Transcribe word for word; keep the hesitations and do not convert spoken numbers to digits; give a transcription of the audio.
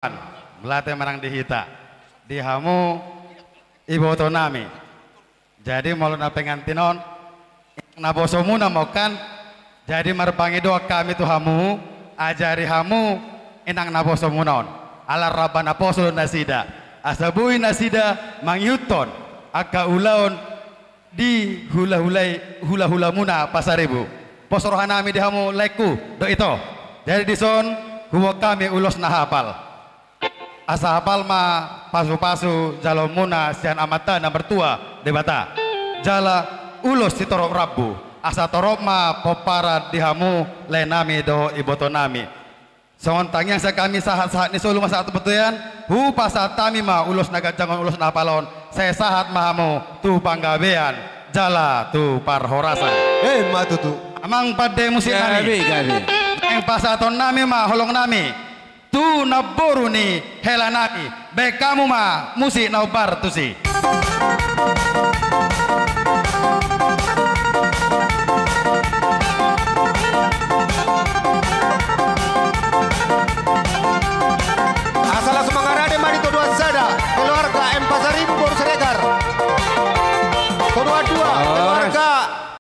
Mauliate ma nang di hita, di hamu ibotonami. Jadi molo na pengantin on, inang nabosomuna ma on kan. Jadi marpangidoan hami tu hamu, ajari hamu inang nabosomuna on. Ala ramba naposo do nasida, asa boi nasida mangihuthon angka ulaon di hulahulai, hulahulamuna Pasaribu. Pos rohanami di hamu laengku, dohot ito. Jadi dison huboan hami ulos na hapal. Asa hapal ma pasupasu jaloonmuna sian Amanta na martua Debata. Jala ulos sitorop rambu, asa torop ma pomparan di hamu laenami dohot ibotonami. Songon tangiang sian hami sahatsahat ni solu ma sahat tu bontean, hupasahat hami ma ulos na ganjang on, ulos na hapal on. Sai sahat ma hamu tu panggabean jala tu parhorasan. Emma tutu. Amang pande musiknami. Gabe, gabe. Naeng pasahatonnami ma holongnami tu namboru ni helanami. Baen hamu ma musik na hombar tusi.